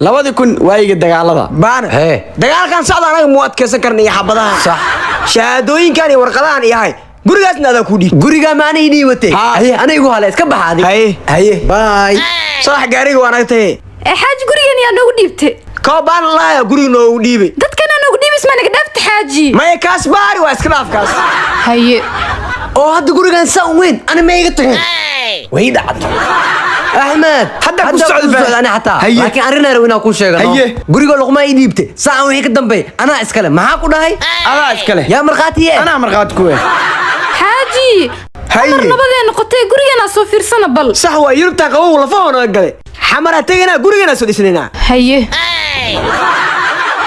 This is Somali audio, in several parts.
2000 waayiga dagaalada. Baana. Hee. Dagaalkan socda anaga muu adkaysan karna iyo xabadaha. Sax. Shahaadooyinkan iyo warqadahan iyo hay gurigaasna adaa ku dhiib. Gurigaa ma ana ii dhiibatay? Haa. Haye, ana igu hale iska baxa adig. Haye. Haye, bye. Sax, gaariga waa naga tahe. Ee xaaji, gurigan yaa noogu dhiibtay? Koo baana lahaya guriga noogu dhiibay. Dadkana noogu dhiibis, maa naga dhaafta, xaaji? Maya, kaas baari waa iska dhaaf kaas. Haye. Oo hadda gurigan saan weyn ana ma iga tageen? Way dhacdo, Axmed. Hadda ku socdo socdo ani xataa. Haye. Laakiin arrin aan inaan kuu sheegano. Haye. Guriga Luqmaa ii dhiibtay, saacan wixii ka dambeey anaa iskale. Maxaa ku dhahay? Adaa iskale. Yaa markhaati eh? Anaa markhaati ku eh. Xaaji. Haye. Mar nabadee noqotay, guriganaa soo fiirsana bal. Sax waa, Yurubtaa qabow lafaha naga galay. Xamaraa teganaa, guriganaa soo dhisnaynaa. Haye.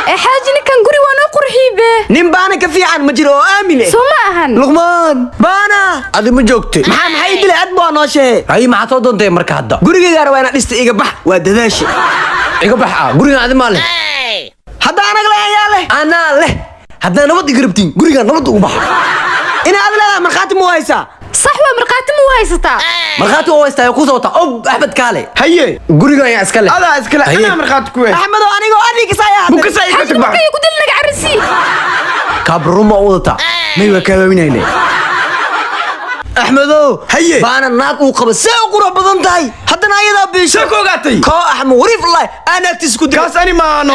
Ee xaaji, ninkan guri waa noo qurxiyey be. Nin baana ka fiican ma jiro oo aamin eh. Soo ma ahan? Luqmaan. Baana. Adi ma joogtay? Maxaa maxay dilay? Ad baa noo sheegay. Haye, maxaad soo doontay marka hadda? Gurigaygaana waa inaan dhista. Iga bax, waa dadaasha. Iga bax ah? Gurigan adi maa leh. Hadda anaga leh ayaa leh. Anaa leh. Haddaa nabad iga rabtiin, gurigan nabad ugu baxa. Ina ad leedahay markhaati mu haysaa? Sax waa, markhaati ma u haysataa? Markhaati oo haystaa ku soo wataa. Ob Axmed, kaale. Haye. Gurigan ayaa iska leh. Adaa iskale. Haye. Anaa markhaati ku eh. Axmedow, anigoo adiga ayaa hadda. Bukasa iga Xaaji, tag bax. markay ku dil naga carisi. Kabruma u wadataa? May, waa kaawinayne. Axmedow. Haye. Baana naag uu qaba see u qurux badan tahay, haddana ayadaa biisho. See ku ogaatay? Koo Axmed Wariif lahay aan agtiisa ku dilay. Kaas ani maano.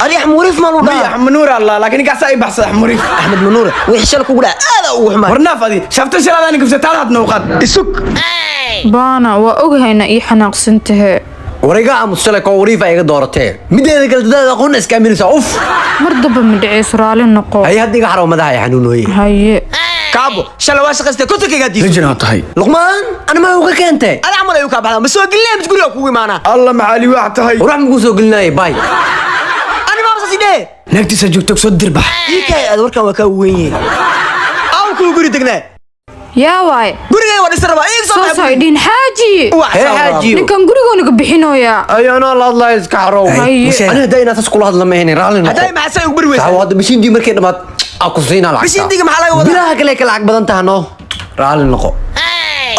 Adi Axmed Wariif maa lu maya dhahaa? Axmed Nuur Allah, laakiin ninkaas ay baxsada Axmed Wariif. Axmed Manuur wixii shal kugu dhaca aada ugu xumaay. Warnaaf adi shafta shalaadaan gubsataad had nooqad isug. Baana, waa ogahayna ii xanaaqsan tahe. Warayga aamusale, koo wariifa iga dooratee. Mideeda kale, dadaada aqoon iska aaminaysaa, uf. Mar damba ma dhaceyso, raali noqo. Haye, hadda iga xaraw, madaxa ay xanuunooye. Haye. Kaabo, shalay waa shaqaystay, kontonkaygaa diiso. Lijinaa tahay. Luqmaan, ana maa uga keentay? Ada camal ayuu kaa baxdaa. Ma soo gelinaya mis guriga kugu imaanaa? Alla, maxaa liwaax tahay? Warax makuu soo gelinaaye, bay. Ani maama saas idhee. Naagtiisa joogto soo dirbax. Ii kaay, aad warkan waa kaa weyn yahay. Aw, kuu guri degnaa. Yaa waay? Gurigayga waa dhisan rabaa, iiga soo soo baxa. soo idhiin, xaaji. Hee xaaji. Ninkan gurigoo naga bixinooyaa. Ayaanaa la hadlaaya, iska xarow. Haye. Ani haddaa inaad saas kula hadla ma ahayn, raalli noqo. Hadday maxaa say ugu bari weysaa? Sax, hadda bishiindii markay dhammaad aa ku siinaa lacagta. Bishiindiga maxaa laga wadaa? Bilaha kale ka lacag badan taha, no raalli noqo.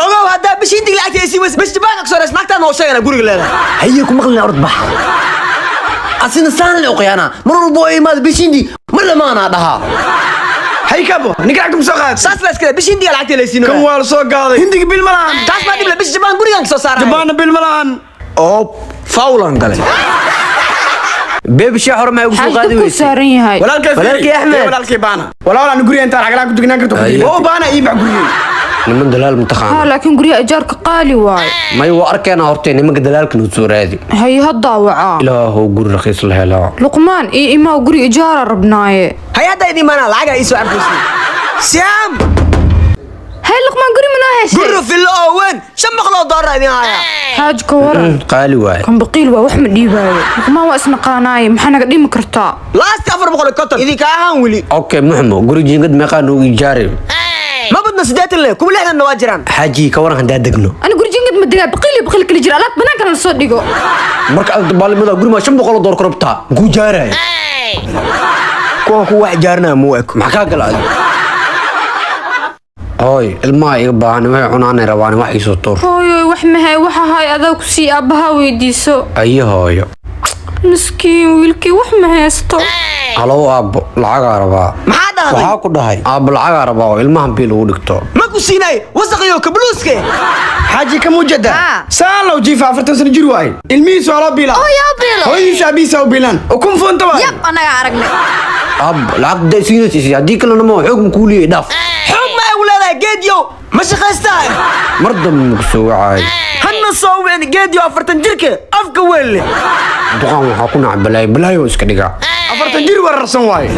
Ogow, haddaa bishiindiga lacagta ay sii weysa, bish jabaanka kasoo reys naagtaan noo sheegana guriga leedahay. Haye, ku maqlina, orod bax. Asina saan le u khiyaanaa mar walba oo imaada, bishiindii mar dhamaanaa dhahaa. Hay kabo, ninka lacagta ma soo qaadatay? Saas la iskale, bishiindiga lacagta la siino. Kan waa la soo gaaday, hindiga bil ma lahan. Taas baa dhib le, bish jabaan gurigan kasoo saaraya. Jabaanna bil ma lahan. Oo fawlan gale. Beebi, shee hore maxay ugu soo Xaaji, qaadi dabkuu weysay? saaran yahay. Walaalkay. Walaalkay Axmed. Walaalkay baana, walaal aan guriga intaan lacag la'aan ku dugnaan karto. Haye. Oo baana ii bax gurigay. Niman dalaal Haa. mataqaana? Laakiin guryaha ijaarka qaali waaye. May, waa arkeenaa hortee nimanka dalaalka noo soo raadi. Haye, haddaa wacaa. Ilaahow, guri rakiis la helaa. Luqmaan, ii imaa, guri ijaara rabnaaye. Hay, haddaa idin imaanaa, lacagaa ii soo carfaysa siam. Hay Luqmaan, guri manoo heshay? Guri fillo oo weyn, $500 idin hayaa. Xaaji, ka waran? Qaali waaye. Kan baqiil waa, wax ma dhiibaayo. Luqmaan, waa isnaqaanaaye, maxaa naga dhimi kartaa? Laasti 450 idinka ahaan weli. Okay, muxmo guri jiingad meeqaa noogu ijaari? Ma badna, 80 le, kuwa 60na waa jiraan. Xaaji, ka waran haddaa degno? Ani guri jingad ma degaa, baqiil iyo baqiil kala jira, alaab banaankana la soo dhigo. Marka aad baalimada guri maa $500 ku rabtaa makuu jaaraya? Kuwan ku wax jaarinaya muu eko. Maxaa kaa gala adi? Hooy, ilmaha iga baahan waxay cunaanay rabaan, wax iisoo tuur. Hooyoy, wax mahay, waxa hay adaa ku sii aabbaha weydiiso. Ayo hooyo. Miskiin wiilkii, wax ma haysto. Halow aabbo, lacagaa rabaa. Maxaa dhahday? Waxaa ku dhahay aabbo, lacagaa rabaa oo ilmaha biil ugu dhigto. Ma ku siinay, wasaq iyo kabluuske. Xaaji, ka mujada. Ah. Saan low jiifa, 40 sano jir waaye, ilmihiisu waa loo biilaa. Yaa biilo. Hooyadiisa aabihiisa u biilaan, ukun fuunta waaye. Yab, anaga aragnay. Aabbo, lacag da siinaysa, haddii kalena ma xoog ma kuu leeyahay, dhaaf. Xoog ma igu leedahay, geedyow? Ma shaqaystaa? Mar dambe maku soo wacaayo. Hanna soo wicin, geedyow 40 jirka afka weyn leh. Duqaan waxaa ku naca balaayo, balaayo iska dhigaa. 40 jir wararsan waaye.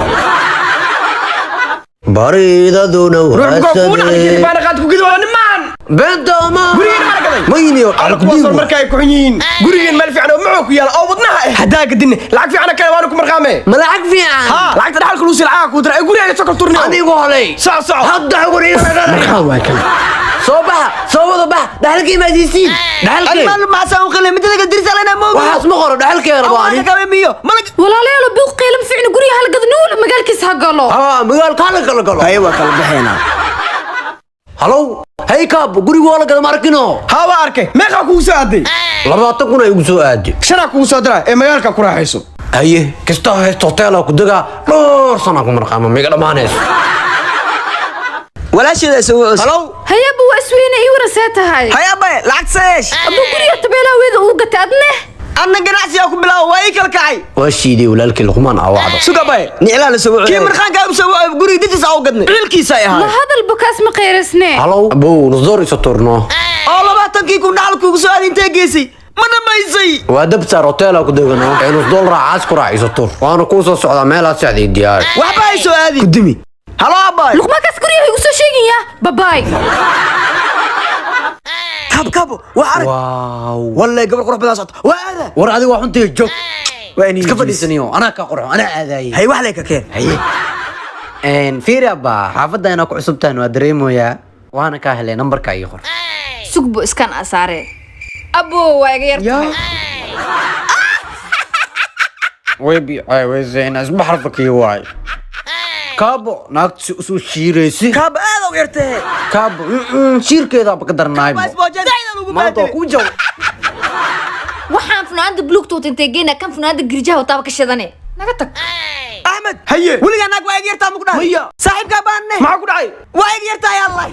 Baridaduna. Ruux mukaa kugu dhacday baana qaad ku gidi waa nimaan. Beenta ma. Gurigeen mana gaday? Mayniyo. Alla, kuwaasoo marka ay ku xun yihiin, gurigeen meel fiican oo muxuu ku yaala oo wadnaha eh haddaa gadinne, lacag fiican kale waana ku marqaame. Ma lacag fiican? Ha, lacagta dhaxalka lagu sii lacaga kuu dira ee guriga soo kal turniyo. Anigu holay. Soco, soco. Hadda xugun iga. Marqaan waay kan. Soo baxa, soo wada bax, dhaxalkii maasiisiin dhaxalkee. Animal maxaa u qalay midada dirsa lana moogo. Waxaas ma qoro, dhaxalkee rabo ani. Kabe miyo malag. Walaalayaal, buuq qeylam ficna, guriga hal gado, nuul magaalkiisa ha galo. Haa, magaalka hala kala galo. Haye, waa kala baxaynaa. Halow. Hay kaabo, guriga waa la gada, ma arkino? Haa, waa arkay. Meeqaa kugu soo aaday? 20,000 ay igu soo aaday. Shanaa kugu soo diraa ee magaalka ku raaxayso. Haye, kasta haysto hoteela ku degaa, dhowr sanaa ku marqaama, miga dhammaanayso. Walaasheeda soo wacus. Halow. Haye abba, waa isweyne, ii wara, see tahay? Hay abbaye, lacag seesh. Abba, guriga tabeelaha weeda ugu gatay adne. Anna ganacsigaa ku bilaabo, waa ii kala kacay. Waa shiiday walaalkii Luqmaan aa wacdo. Sug abbaye, niclaa la soo wacay. Kii marqaanka u soo wacay, guriga dintiisa aa u gadnay, cilkiisa ay Ma ahaay. hadalba kaas ma qeyraysne. Halow abow, nusdoor isa turno. Oo 20,000 dhaxal kuugu soo aaday intee geysay? Ma dhammaysay? Waa dabsaar, hoteela ku degano ee nus dollar caas ku raac isa tur, waana kuu soo socdaa, meelaad socday diyaar. Waxba ay soo aadi kudumi. Halo abbaye. Luqmaan, kaas guriga igu soo sheegaya, babaay. Kab kabo, waa arag. Waaw. Wallahi gabar qurux badan socota, waa aada. War adiga waa xuntay, joog. Waa inay Iska fadhiisaniyo, anaa kaa qurxo, anaa aadaayey. Hay, wax lay ka keen. Haye, fiiri abba, xaafadda inaa ku cusubtahan waa dareemoyaa, waana kaa helay, nambarka ii qor. Sugbo, iskan asaare abo, waa iga yar tahay. Way bicaaweysa isbaxarfakii waay. Kaabo, naagta si usoo shiiraysi. Kaaba, aad u yartahe. Kaabo, shiirkeedaaba ka darnaaybo. Isboojeen ugu. Maanta waa kuu jaw. Waxaan funaanada buluugta wata intee geyna? Kan funaanada girjaha wataaba ka shidane. Naga tag. Axmed. Haye. Weligaa naag waa iga yartaa ma ku dhahay? Maya. Saaxiibkaa baanne. Maxaa ku dhacay? Waa iga yartahay, Allah.